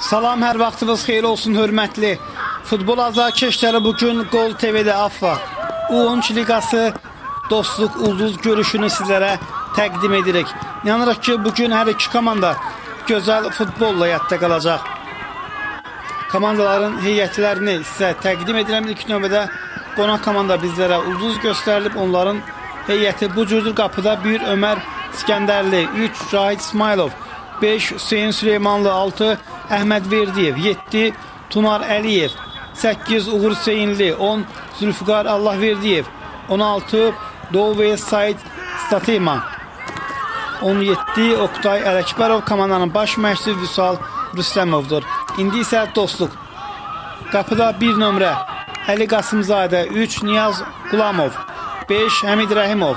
Salam, hər vaxtınız xeyir olsun, hörmətli futbol azarkeşləri. Bugün Gol TV-də AFFA U13 Liqası Dostluq Ulduz görüşünü sizlərə təqdim edirik. İnanırıq ki, bugün hər iki komanda gözəl futbolla yadda qalacaq. Komandaların heyətlərini sizə təqdim edirəm. İlk növbədə qonaq komanda bizlərə ulduz göstərilib. Onların heyəti bu cürdür. Qapıda 1 Ömər İskəndərli, 3 Cahid İsmailov, 5 Hüseyin Süleymanlı, 6 Əhməd Verdiyev, 7 Tunar Əliyev, 8 Uğur Hüseyinli, 10 Zülfüqar Allahverdiyev, 16 Doğu Said Statima, 17 Oktay Ələkbərov. Komandanın baş məşqçisi Vüsal Rüstəmovdur. İndi isə Dostluq. Qapıda 1 nömrə Əli Qasımzadə, 3 Niyaz Qulamov, 5 Həmid Rəhimov,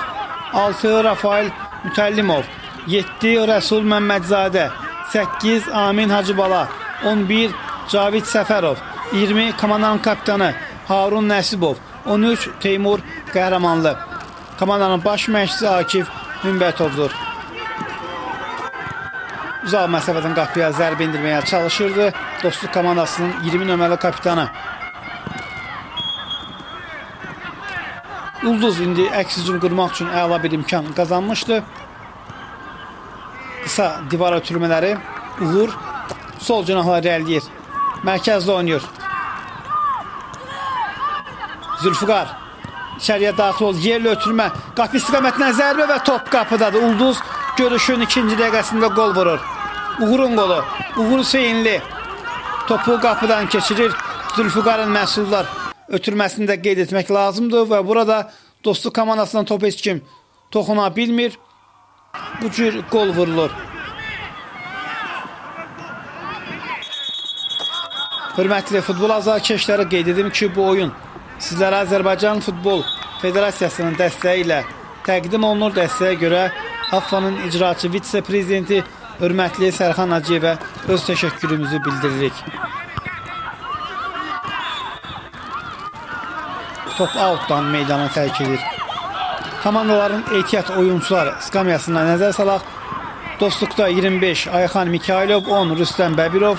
6 Rafael Mütəllimov, 7 Rəsul Məmmədzadə, 8 Amin Hacıbala, 11 Cavid Səfərov, 20 komandanın kapitanı Harun Nəsibov, 13 Teymur Qəhrəmanlı. Komandanın baş məşqçisi Akif Hümbətovdur. Uzaq məsafədən qapıya zərbə endirməyə çalışırdı. Dostluq komandasının 20 nömrəli kapitanı. Ulduz indi əks hücum qurmaq üçün əla bir imkan qazanmışdı. Qısa divar ötürmələri. Uğur sol cinahla irəliləyir. Mərkəzdə oynayır. Zülfüqar içəriyə daxil oldu. Yerli ötürmə. Qapı istiqamətinə zərbə və top qapıdadır. Ulduz görüşün ikinci dəqiqəsində qol vurur. Uğurun qolu. Uğur Hüseyinli topu qapıdan keçirir. Zülfüqarın məhsullar ötürməsini də qeyd etmək lazımdır və burada Dostluq komandasından top heç kim toxuna bilmir. Bu cür qol vurulur. Hörmətli futbol azarkeşləri, qeyd edim ki, bu oyun sizlərə Azərbaycan Futbol Federasiyasının dəstəyi ilə təqdim olunur. Dəstəyə görə AFFA-nın icraçı vitse-prezidenti hörmətli Sərxan Hacıyevə öz təşəkkürümüzü bildiririk. Top outdan meydanı tərk edir. Komandaların ehtiyat oyunçular skamyasına nəzər salaq. Dostluqda 25 Ayxan Mikailov, 10 Rüstəm Bəbirov,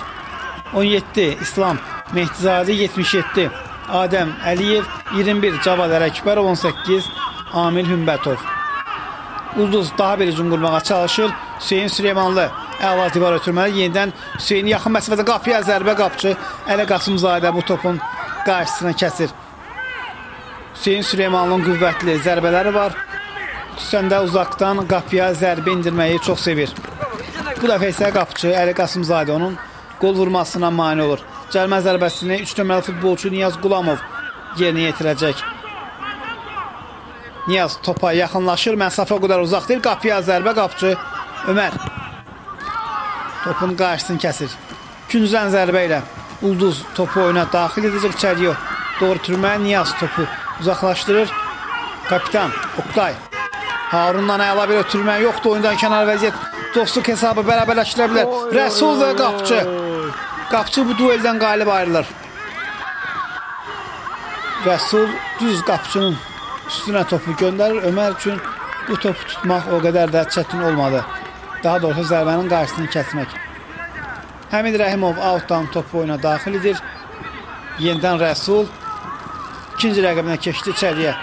17 İslam Mehdizadə, 77 Adəm Əliyev, 21 Cavad Ələkbərov, 18 Amil Hümbətov. Ulduz daha bir hücum qurmağa çalışır. Hüseyin Süleymanlı əla divar ötürməli. Yenidən Hüseyin yaxın məsafədə qapıya zərbə, qapıçı Əli Qasımzadə bu topun qarşısını kəsir. Hüseyin Süleymanlının qüvvətli zərbələri var. Xüsusən də uzaqdan qapıya zərbə endirməyi çox sevir. Bu dəfə isə qapıçı Əli Qasımzadə onun qol vurmasına mane olur. Cərimə zərbəsini 3 nömrəli futbolçu Niyaz Qulamov yerinə yetirəcək. Niyaz topa yaxınlaşır. Məsafə o qədər uzaq deyil. Qapıya zərbə, qapıçı Ömər topun qarşısını kəsir. Küncdən zərbə ilə Ulduz topu oyuna daxil edəcək. İçəriyə doğru türmə. Niyaz topu uzaqlaşdırır. Kapitan Oktay. Harundan əla bir ötürmə yoxdur. Oyundan kənar vəziyyət. Dostluq hesabı bərabərləşdirə bilər. Rəsul və qapıçı. Qapıçı bu dueldən qalib ayrılır. Rəsul düz qapıçının üstünə topu göndərir. Ömər üçün bu topu tutmaq o qədər də çətin olmadı. Daha doğrusu zərbənin qarşısını kəsmək. Həmid Rəhimov outdan topu oyuna daxil edir. Yenidən Rəsul ikinci rəqəbinə keçdi, içəriyə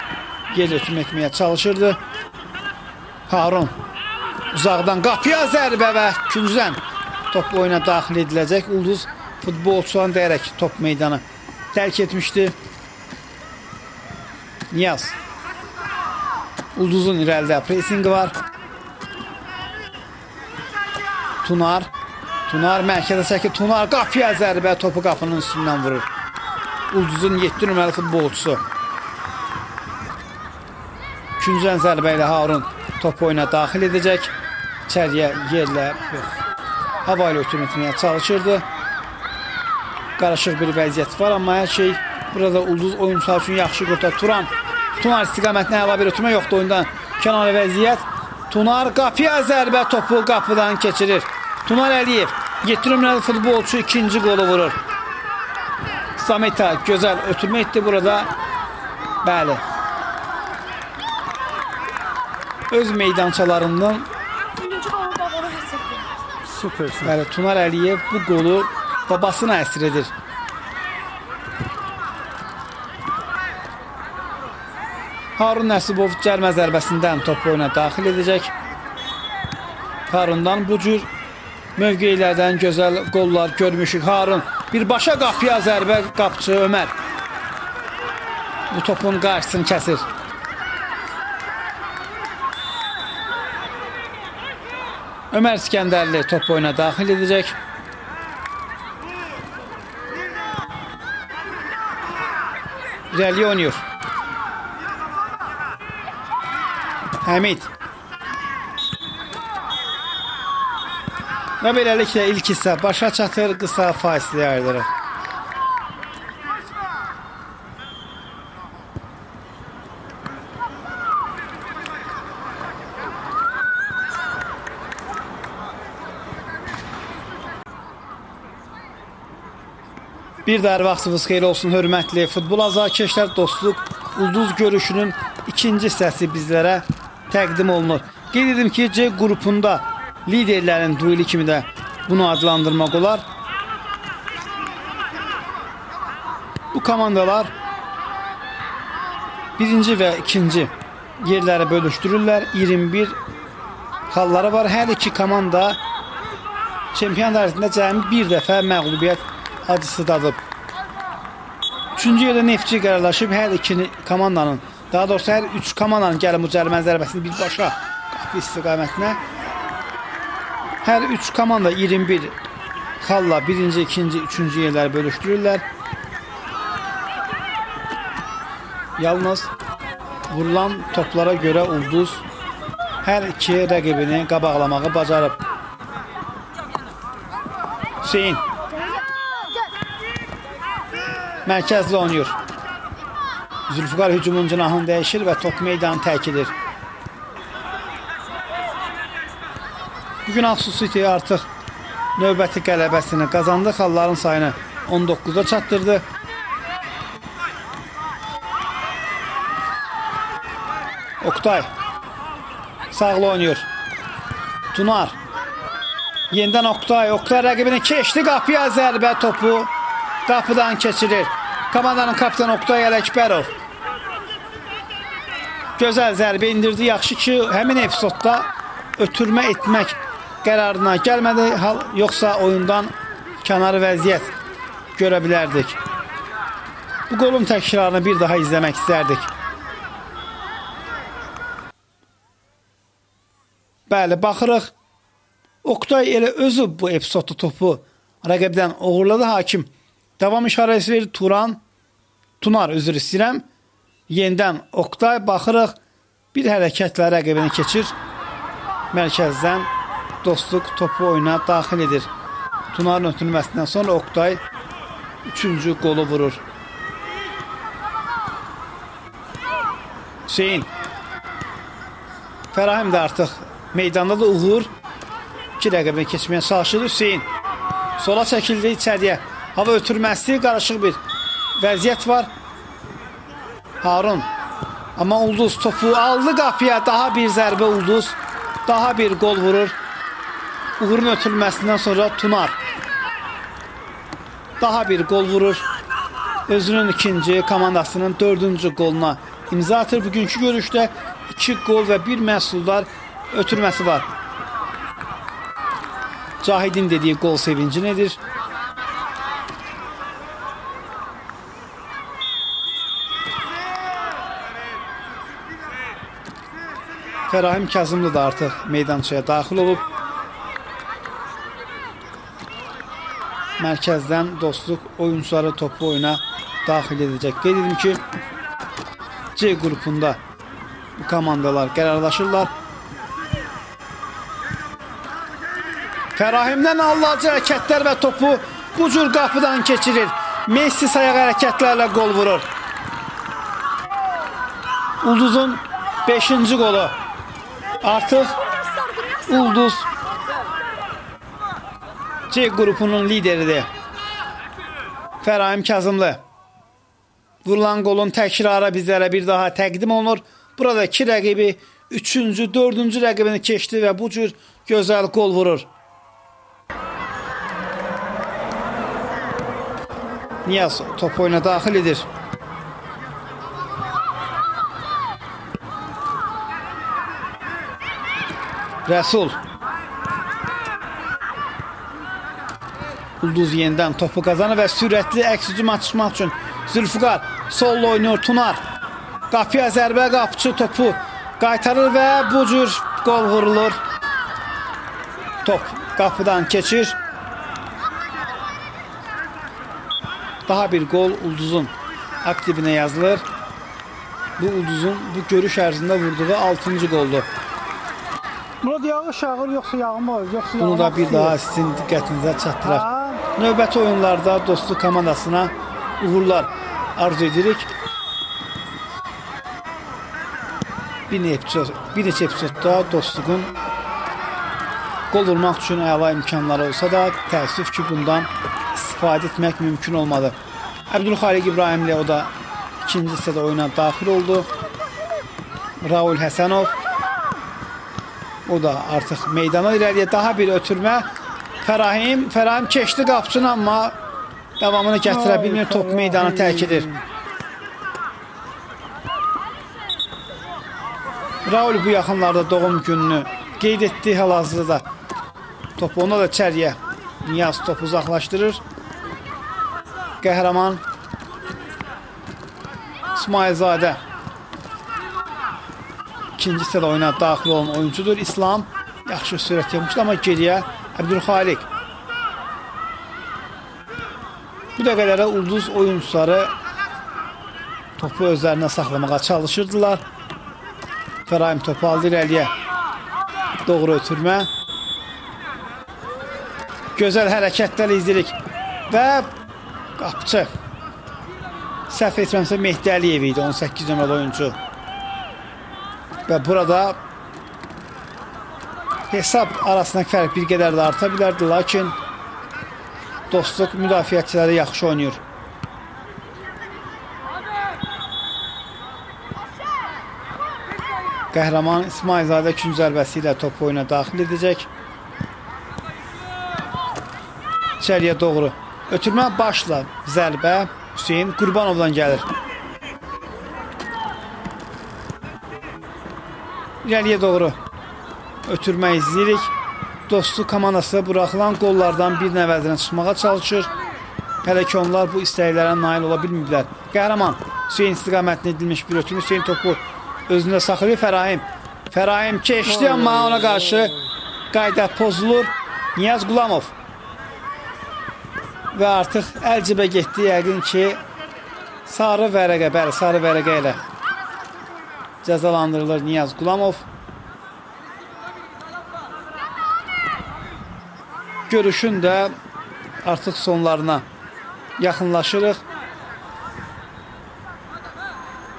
yer ötürmə etməyə çalışırdı. Harun uzaqdan qapıya zərbə və küncdən top oyuna daxil ediləcək. Ulduz futbolçularını dəyərək top meydanı tərk etmişdi. Niyaz. Ulduzun irəlidə presingi var. Tunar. Tunar mərkəzə çəkir. Tunar qapıya zərbə, topu qapının üstündən vurur. Ulduzun 7 nömrəli futbolçusu. Küncdən zərbə ilə Harun topu oyuna daxil edəcək. İçəriyə yerlə yox. Hava ilə ötürmə etməyə çalışırdı. Qarışıq bir vəziyyət var, amma hər şey burada Ulduz oyunçular üçün yaxşı qurtar. Turan. Tunar istiqamətinə əla bir ötürmə yoxdur, oyundan kənar vəziyyət. Tunar qapıya zərbə, topu qapıdan keçirir. Tunar Əliyev 7 nömrəli futbolçu ikinci qolu vurur. Sameta gözəl ötürmə etdi burada. Bəli. Öz meydançalarından Birinci qolu da onu hesablayır. Süpersin. Bəli, Tunar Əliyev bu qolu babasına əsr edir. Harun Nəsibov cərmə zərbəsindən topu oyuna daxil edəcək. Harundan bu cür mövqelərdən gözəl qollar görmüşük. Harun birbaşa qapıya zərbə, qapçı Ömər bu topun qarşısını kəsir. Ömər İskəndərli topu oyuna daxil edəcək. İrəliyə oynayır. Həmid. Və beləliklə ilk hissə başa çatır, qısa fasiləyə ayrılırıq. Bir də hər vaxtınız xeyir olsun, hörmətli futbol azarkeşlər. Dostluq Ulduz görüşünün ikinci hissəsi bizlərə təqdim olunur. Qeyd edim ki, C qrupunda liderlərin dueli kimi də bunu adlandırmaq olar. Bu komandalar birinci və ikinci yerləri bölüşdürürlər. 21 xalları var. Hər iki komanda çempion ərzində cəmi bir dəfə məğlubiyyət acısı dadıb. Üçüncü yerdə Neftçi qərarlaşıb. Hər iki komandanın, daha doğrusu hər üç komandanın gəlin bu cərmə zərbəsini birbaşa qapı istiqamətinə. Hər üç komanda 21 xalla birinci, ikinci, üçüncü yerləri bölüşdürürlər. Yalnız vurulan toplara görə Ulduz hər iki rəqibini qabaqlamağı bacarıb. Hüseyin mərkəzlə oynayır. Zülfüqar hücumun cinahını dəyişir və top meydanı tərk edir. Bugün Ağsu City artıq növbəti qələbəsini qazandı. Xalların sayını 19-a çatdırdı. Oktay sağlı oynayır. Tunar. Yenidən Oktay. Oktay rəqibini keçdi qapıya, zərbə topu qapıdan keçirir. Komandanın kapitanı Oktay Ələkbərov. Gözəl zərbə indirdi. Yaxşı ki, həmin epizodda ötürmə etmək qərarına gəlmədi. Yoxsa oyundan kənarı vəziyyət görə bilərdik. Bu qolun təkrarını bir daha izləmək istərdik. Bəli, baxırıq. Oktay elə özü bu epizodda topu rəqibdən oğurladı. Hakim davam işarəsi verir. Tunar, üzr istəyirəm. Yenidən Oktay, baxırıq. Bir hərəkətlə rəqibini keçir. Mərkəzdən Dostluq topu oyuna daxil edir. Tunarın ötürməsindən sonra Oktay üçüncü qolu vurur. Hüseyin. Fərahim də artıq meydanda da Uğur. İki rəqibini keçməyə çalışır. Hüseyin sola çəkildi içəriyə. Hava ötürməsi, qarışıq bir vəziyyət var. Harun. Amma Ulduz topu aldı qapıya. Daha bir zərbə Ulduz. Daha bir qol vurur. Uğurun ötürməsindən sonra Tunar daha bir qol vurur. Özünün ikinci, komandasının dördüncü qoluna imza atır. Bugünkü görüşdə 2 qol və 1 məhsuldar ötürməsi var. Cahidin dediyi qol sevinci nedir? Fərahim Kazımlı da artıq meydançaya daxil olub. Mərkəzdən Dostluq oyuncuları topu oyuna daxil edəcək. Qeyd edim ki, C qrupunda bu komandalar qərarlaşırlar. Fərahimdən Allahcı hərəkətlər və topu bu cür qapıdan keçirir. Messi sayaq hərəkətlərlə qol vurur. Ulduzun 5-ci qolu. Artıq Ulduz C qrupunun lideridir. Fərahim Kazımlı. Vurulan qolun təkrarı bizlərə bir daha təqdim olunur. Burada iki rəqibi, üçüncü, dördüncü rəqibini keçdi və bu cür gözəl qol vurur. Niyaz top oyuna daxil edir. Rəsul. Ulduz yenidən topu qazanır və sürətli əks hücuma çıxmaq üçün Zülfüqar solla oynayır Tunar. Qapıya zərbə, qapıçı topu qaytarır və bu cür qol vurulur. Top qapıdan keçir. Daha bir qol Ulduzun aktivinə yazılır. Bu Ulduzun bu görüş ərzində vurduğu 6-cı qoldur. Murad, yağış yağır, yoxsa yağmır, yoxsa Bunu da bir daha sizin diqqətinizə çatdıraq. Növbəti oyunlarda Dostluq komandasına uğurlar arzu edirik. Bir neçə epizodda Dostluğun qol vurmaq üçün əla imkanları olsa da, təəssüf ki, bundan istifadə etmək mümkün olmadı. Əbdülxaliq İbrahimli, o da ikinci hissədə oyuna daxil oldu. Raul Həsənov, o da artıq meydana irəliyə daha bir ötürmə. Fərahim keçdi qapıçını, amma davamını gətirə bilmir. Top meydanı tərk edir. Raul bu yaxınlarda doğum gününü qeyd etdi. Hal-hazırda da topu ona da içəriyə Niyaz topu uzaqlaşdırır. Qəhrəman İsmailzadə ikinci hissədə oyuna daxil olan oyuncudur. İslam yaxşı sürət yapmışdı, amma geriyə Əbdülxaliq. Bu dəqiqələrə Ulduz oyuncuları topu özlərinə saxlamağa çalışırdılar. Fərahim topu aldı irəliyə. Doğru ötürmə. Gözəl hərəkətlər izləyirik. Və qapıçı. Səhv etməmsə Mehdi Əliyev idi, 18 nömrəli oyuncu. Və burada hesab arasındakı fərq bir qədər də arta bilərdi, lakin Dostluq müdafiəçiləri yaxşı oynayır. Qəhrəman İsmailzadə ikinci zərbəsi ilə topu oyuna daxil edəcək. İçəriyə doğru ötürmə, başla zərbə Hüseyn Qurbanovdan gəlir. İrəliyə doğru ötürmə izləyirik. Dostluq komandası buraxılan qollardan bir nəvəzinə çıxmağa çalışır. Hələ ki onlar bu istəklərə nail ola bilməyiblər. Qəhrəman Hüseyn istiqamətində edilmiş bir ötürmə. Hüseyn topu özündə saxlayır. Fərahim. Fərahim keçdi, amma ona qarşı qayda pozulur. Niyaz Qulamov. Və artıq əl cibə getdi. Yəqin ki sarı vərəqə, bəli, sarı vərəqə ilə cəzalandırılır Niyaz Qulamov. Görüşün də artıq sonlarına yaxınlaşırıq.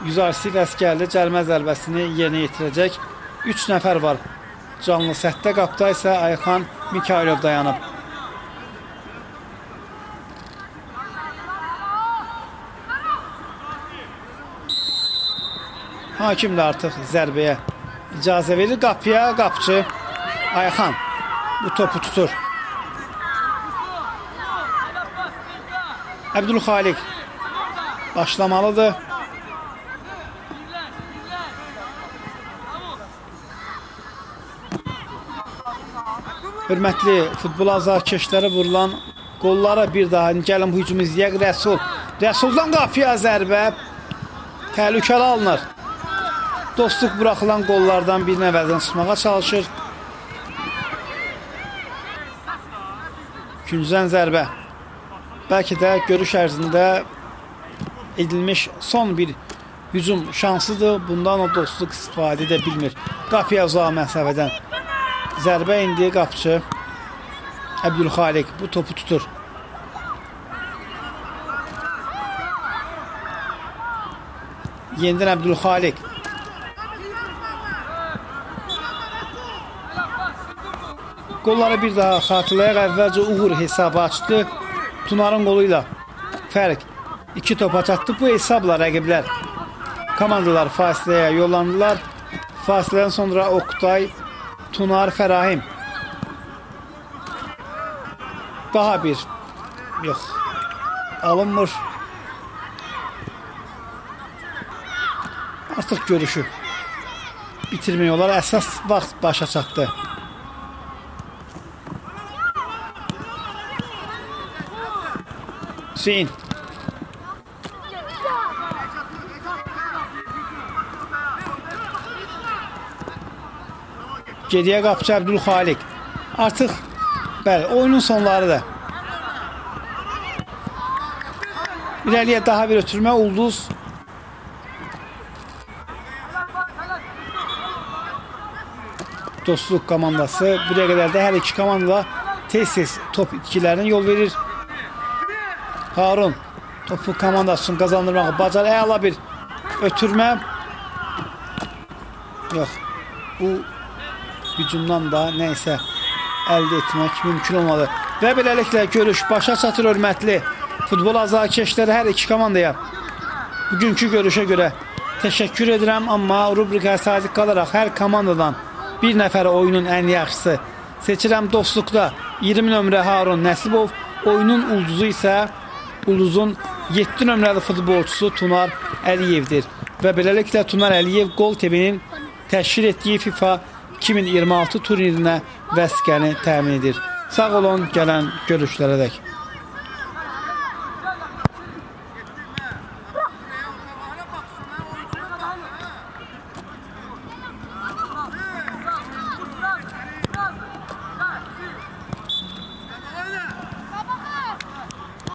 Yüzarsif Əsgərli cərimə zərbəsini yerinə yetirəcək. 3 nəfər var canlı sətdə. Qapıda isə Ayxan Mikailov dayanıb. Hakim də artıq zərbəyə icazə verir. Qapıya qapıcı Ayxan bu topu tutur. Əbdülxaliq başlamalıdır. Hörmətli futbol azarkeşləri, vurulan qollara bir daha gəlin bu hücumu izləyək. Rəsul. Rəsuldan qapıya zərbə. Təhlükəli alınır. Dostluq buraxılan qollardan bir nəvəzdən çıxmağa çalışır. Küncdən zərbə. Bəlkə də görüş ərzində edilmiş son bir hücum şansıdır. Bundan o Dostluq istifadə edə bilmir. Qapıya uzaq məsafədən zərbə indi qapıçı Əbdülxaliq bu topu tutur. Yenidən Əbdülxaliq. Qolları bir daha xatırlayaq. Əvvəlcə Uğur hesabı açdı. Tunarın qolu ilə fərq 2 topa çatdı. Bu hesabla rəqiblər, komandalar fasiləyə yollandılar. Fasilədən sonra Oqtay, Tunar, Fərahim. Daha bir, yox, alınmır. Artıq görüşü bitirmək olar. Əsas vaxt başa çatdı. Hüseyin. Geriyə qapıcı Əbdülxaliq. Artıq bəli, oyunun sonlarıdır. İrəliyə daha bir ötürmə Ulduz. Dostluq komandası buraya qədər də hər iki komanda tez-tez top itkilərinə yol verir. Harun topu komandası üçün qazandırmağı bacar. Əla bir ötürmə. Yox. Bu hücumdan da nə isə əldə etmək mümkün olmadı. Və beləliklə görüş başa çatır hörmətli futbol azarkeşləri hər iki komandaya. Bugünkü görüşə görə təşəkkür edirəm, amma rubrikaya sadiq qalaraq hər komandadan bir nəfər oyunun ən yaxşısı seçirəm. Dostluqda 20 nömrə Harun Nəsibov, oyunun ulduzu isə Ulduzun 7 nömrəli futbolçusu Tunar Əliyevdir. Və beləliklə Tunar Əliyev Gol TV-nin təşkil etdiyi FIFA 2026 turnirinə vəsiqəni təmin edir. Sağ olun, gələn görüşlərə dək.